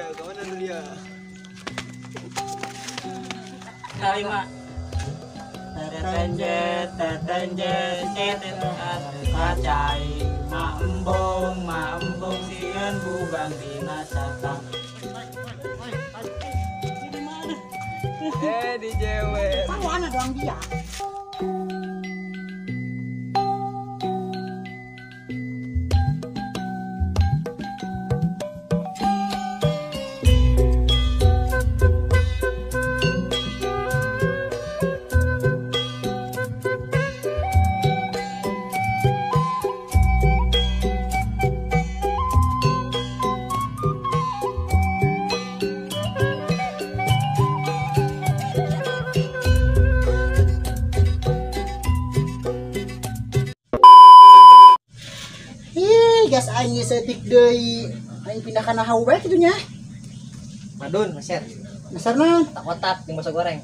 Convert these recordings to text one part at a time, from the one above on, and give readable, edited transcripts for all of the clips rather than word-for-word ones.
dia, kemana tuh dia? Kali mak. Tetenjet, tetenjet, tetenjet, kacai, mak embung sieun bugang dina catang. Di mana? Di jewer. Mana doang dia? Gas aing setik deui. Aing pindah kana hau bae kitu nya. Madun, meser. Meser naon? Tak kotak jeung bakso goreng.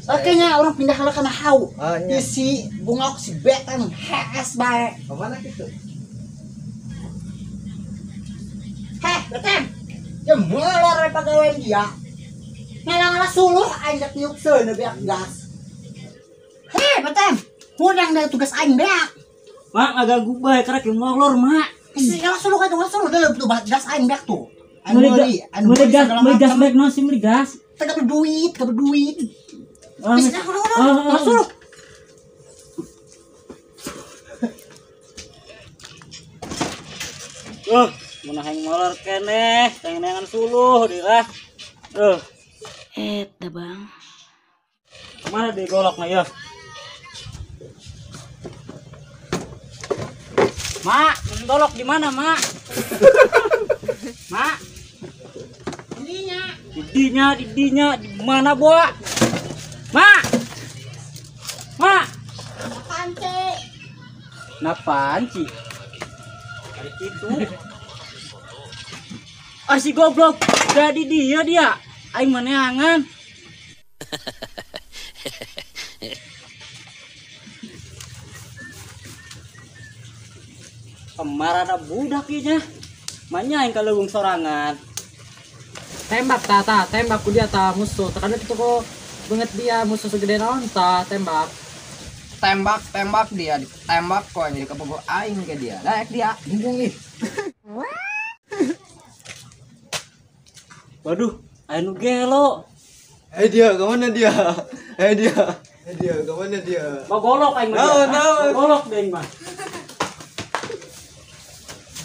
Oke nya urang pindah heula kana hau. Oh, nya. Si bungok si betan HS bae. Kemana kitu? Heh, betan. Ya molor pagawean dia. Ngalah-ngalah suluh aing rek niup seuneu beak gas. Heh, betan. Hudang dari tugas aing beak. Mak ngaganggu bae karek molor, mak. Isi ngalah suluh ka ngalah suluh dalam tuh gas aing beak tuh. Anu meuli, anu meuli gas beak naon sih meuli gas? Teu duit, teu duit. Wis ngalah suluh. Mun hayang molor keneh, tengengan suluh dirah. Eta Bang. Mana di golokna ya? Mak, golok di mana, Mak? Mak. Didinya. Didinya, didinya di mana, Boa? Mak. Mak. Panci. Nah, panci. Ada kitu. Ah, si goblok. Jadi dia dia. Aing maneangan. Kemarin budak ieu nya. Manya aing kaleuweung sorangan. Tembak ta, tembak ku dia ta musuh. Tekan itu kok banget dia musuh segede naon ta, tembak. Tembak, tembak dia, ditembak kok jadi kepego aing ke dia. Daek dia, bingung ih. Waduh, anu gelo. Dia, kemana dia? Dia. Dia, kemana dia? Mau golok aing mah. Mau golok deui mah.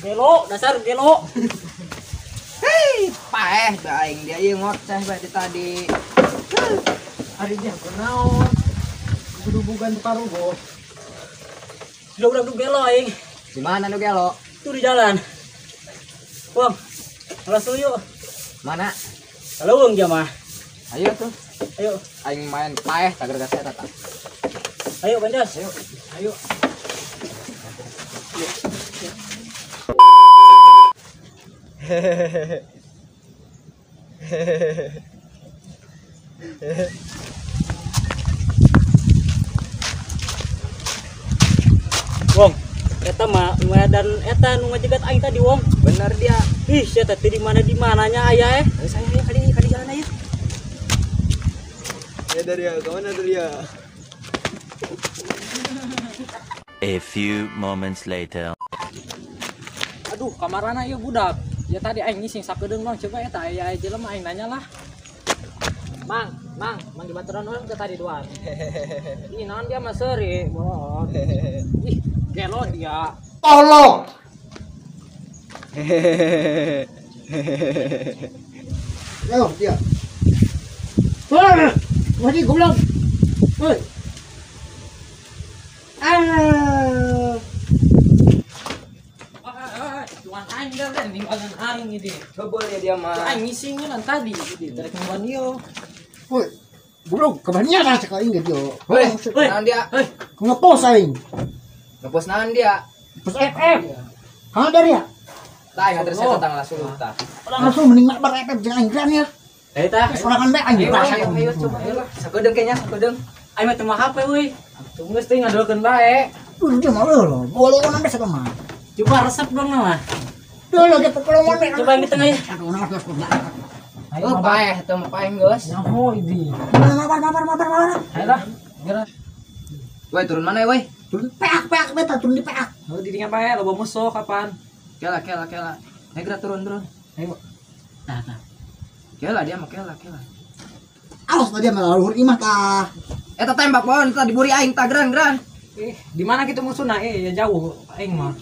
Gelo, dasar gelo. Hei, paeh aing dia ieu ngoceh bae tadi. Ari dia kunaon? Kudu bugan parugo. Udah udah gelo aing. Di mana nu gelo? Tuh di jalan. Wong, langsung yuk. Mana? Kaleuweung dia mah. Ayo tuh. Ayo. Aing main paeh tager gas eta tah. Ayo Banjas. Ayo. Ayo. Wong, eta mah dan eta nu ngajegat aing tadi, Wong. Bener dia. Ih, sia teh di mana di mananya aya eh. Ayo saya ayo kali kali jalan aja. Ya dari ya, kemana dari ya? A few moments later. Aduh, kamarana ieu budak. Ya tadi aing ngising sakedeung Bang, coba eta aya jelema aing nanya lah. Mang, mang, mang di baturan urang teh tadi duan. Ih, naon dia mah seuri, bohong. Ih, gelo dia. Tolong. Yo, dia. Wah, wah goblok. Woi. Ah. Tuan aing dah kan ninggalan aing ini. Boleh dia mah. Aing ngisingnya lan tadi di tarik ngomong yo. Woi. Goblok, kebanyakan lah cek aing dia. Woi, naon dia? Hei, ngepost aing. Ngepost naon dia? Post FF. Hah dari ya? Tah aing terus eta tang langsung tah. Langsung mending mak bar FF jeung aing gran ya. Eh tah, sorangan bae aing. Ayo, ayo coba ayo lah. Sakedeung kayaknya, sakedeung. Aing mah teu mah HP euy. Tunggu geus teh ngadolkeun bae. Udah mah lho, boleh orang besok mah. Coba resep dong mah. Dulu ge pepelongan we. Coba yang di tengah ya. Oh, paeh teu mah paeh geus. Nyaho ini. Mabar. Ayo lah. Geura. Woi, turun mana woi? Turun peak beta, turun di peak. Oh, dirinya bae loba musuh kapan? Kela. Ayo geura turun. Ayo. Tah. Kela dia mah kela. Awas tadi mah luhur imah tah. Eta tembak pohon tah diburi aing tah geran. Di mana kitu musuhna ya jauh aing mah.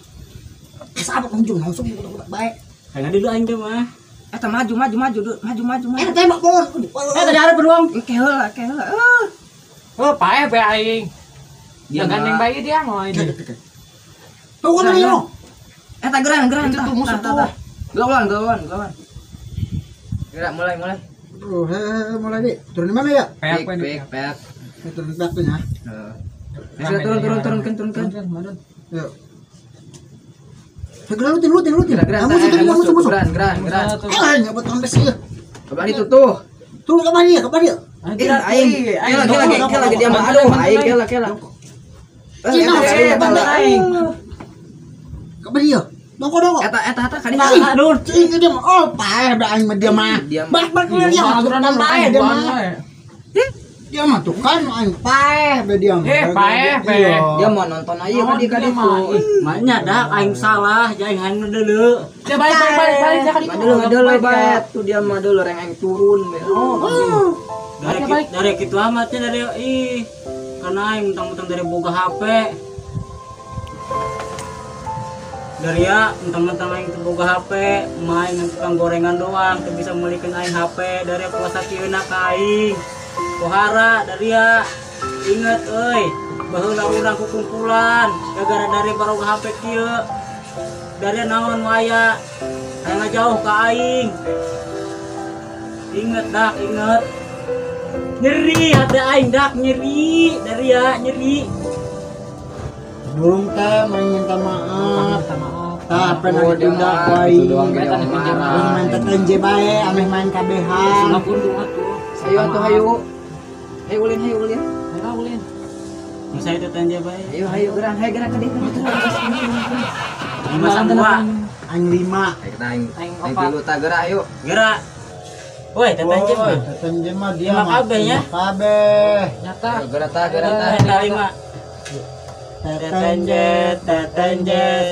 Sabuk ujung langsung budak bae. Karena dulu aing teh mah. Eta maju. Eta tembak pohon. Tadi ada peluang. Keheula. Oh, paeh bae aing. Dia gandeng bayi dia mah ini. Tuh kan ini. Eta geran. Itu tuh musuh tuh. Gelawan. Gerak mulai. Oh, mulai deh. Turun di mana ya? Peak. Turun peak tuh ya. Heeh. Turun. Yuk. Geran lutin. Musuh. Geran. Eh, nyabat tambes ieu. Kabar itu tuh. Turun ka mana dia? Aing. Kela dia mah. Aduh, aing kela. Cina, aing. Kabar dia? Dongko. Eta ka dieu. Aduh, cing dia mah. Oh, paeh da aing mah dia mah. Bak dia mah aturan paeh dia mah. Dia mah tuh kan aing paeh be dia mah. Paeh. Dia mau nonton aja ka dieu itu. Maknya dah aing salah, aing hayang deuleu. Ya balik ka ditu. Deuleu bae tuh dia mah deuleu reng aing turun be. Oh. Dari kitu amatnya dari ih. Karena aing mentang-mentang dari boga HP. Dari ya mentang-mentang aing teu boga HP, main tukang gorengan doang teu bisa meulikeun aing HP dari puasa kieuna ka aing. Pohara dari ya inget euy, baheula urang kukumpulan gara-gara dari baroga HP kieu. Dari naon waya hayang jauh ka aing. Inget dak, inget. Nyeri hati aing dak nyeri dari ya nyeri. Burung teh minta maaf. Tah pernah ditunda ku aing. Main tetenje bae ameh main kabehan. Ayo atuh hayu. Hayu ulin. Hayu ulin. Masa itu tetenje bae. Ayo hayu geran, hayu geran ka dieu. 5 sama 2. Aing 5. Aing aing 3 tah geura ayo. Geura. Woi, tetenje mah. Tetenje mah dia mah. Kabeh nya. Kabeh. Nyata. Geura tah, geura tah. 5. Tetenje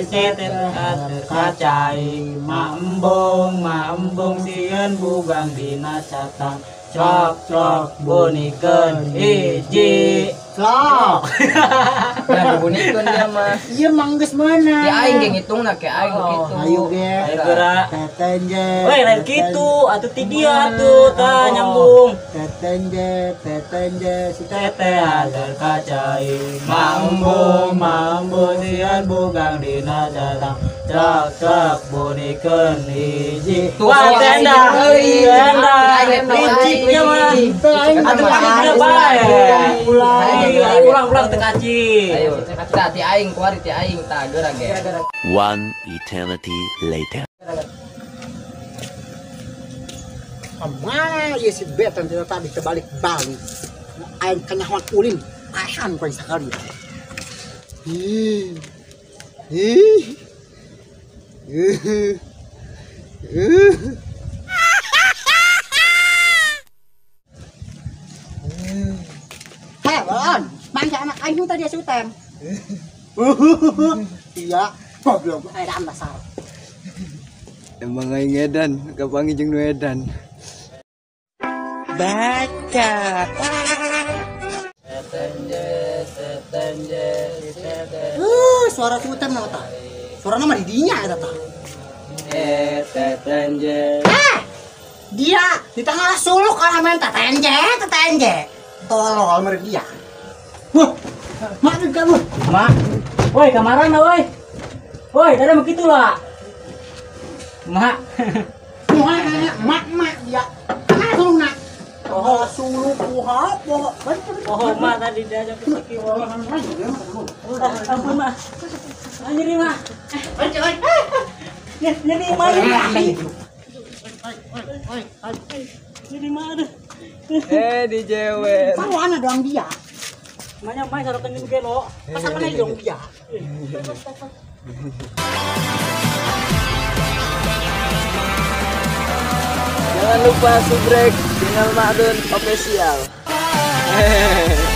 si kacai maembong sieun bugang dina catang clok bunikeun hiji clok. Nah, bunikeun dia mah. Ieu mah geus meunang. Ki aing ge ngitungna ke aing kitu. Ayo ge. Ayo geura. Tetenje. Woi, lain kitu atuh ti dia atuh tah nyambung. Tetenje si tete agar kacai maembong sieun bugang dina catang clok bunikeun hiji. Wah, tenda. Liciknya mah. Atuh pakai bae. Ulang teu kaci. Ayo, tah ti aing kuari ti aing tah geura ge. One eternity later. Kamana ieu si betan teh tadi kebalik-balik. Aing kanyahoan ulin, paehan ku aing sakali. Ih. Ih. Hei, balon, mangga anak aing tadi asutem. Iya, goblok edan dasar. Emang aing edan, kapangi jeung nu edan. Baca. Suara sutem nama ta. Suara nama didinya eta ta. Tetenje. Dia di tengah suluk kalau main tetenje. Tolol mereka dia. Wah, mak juga bu. Mak, woi kamaran woi. Woi, tadi begitu lah. Mak, mak dia. Mana suluk nak? Oh, suluk wah, wah. Oh, mak tadi dia ajak ke sini. Ampun mak. Nyeri mak. Nyeri mak. Nyeri mak aduh. Dijewer. Mana doang dia. Maknya main sorotan juga lo. Pasal mana dong dia. Jangan lupa subrek channel Madun Official. Hehehe.